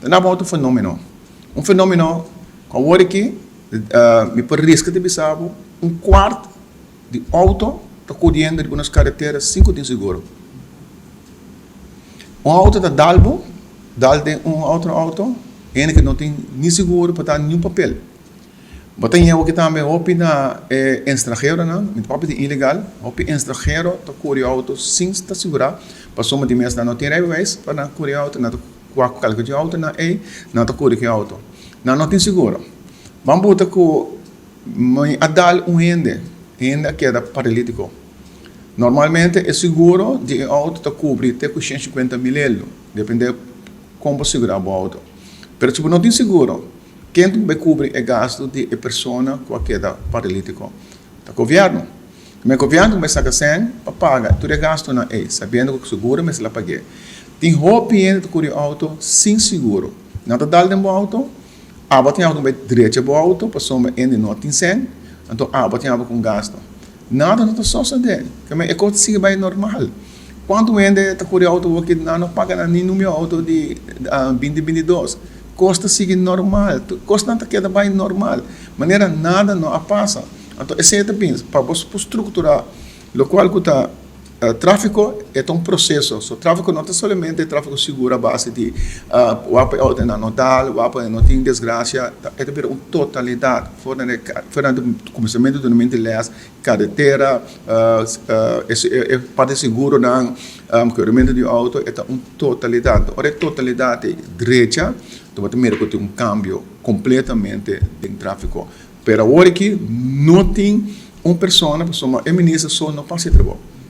Ta na otro fenomeno. Un fenomeno ku awor aki mi por riska di bisa bo un kuart di outo ta kuriendo riba nos karetera sin ku tin seguro. Un outo ta dal bo, dal den un otro outo, hende ku no tin ni seguro pa ta niun papel. Bo ta ñewa ki tambe hopi na e enstranheronan, mi ta papia di ilegal, hopi enstranhero ta kuri outo sin ta sigurá, pasobra di mes nan no tin rijbewijs pa nan kuri outo, nan ta wak kalke di outo nan ei, nan ta kuri ki outo. Nan no tin seguro. Ban buta ku mi a dal un hende, hende a keda paralítiko. Normalmente e seguro di e outo ta kubri te ku 150.000 elo, depende kon bo sigurá bo outo. Pero si bo no tin seguro, Ken ta bai kubri e gastu di e persona ku a keda paralítiko? Ta gobièrnu. E gobièrnu ta bai saka sèn pa paga tur e gastunan ei, sabiendo ku seguro mester la pag'é. Tin hopi hende ta kuri outo sin seguro. Nan ta dal den bo outo, abo tin abo ku bai drecha bo outo pasobra hende no tin sèn, anto abo tin abo ku un gastu. Nada no ta sosodé. E kos ta sigui bai normal. Kuantu hende ta kuri outo awor ki nan no paga nan ni numero outo di 2022? Kos ta sigui normal. Kosnan ta keda bai normal. Manera nada no a pasa. Anto esei ta bin pa bo por strukturá lokual ku ta tráfiko e ta un proseso. So tráfiko no ta solamente tráfiko sigur a base di wak pa e outo nan no dal, wak pa no tin desgrasia. E ta bira un totalidat for na di kuminsamentu dunamento di lès, karetera, e parti seguronan, keuramentu di outo, e ta un totalidat. Ora e totalidat ei drecha, bo ta mira ku tin un kambio kompletamente den tráfiko. Pero awor aki no tin un persona, pasobra e minister so no por hasi e trabou.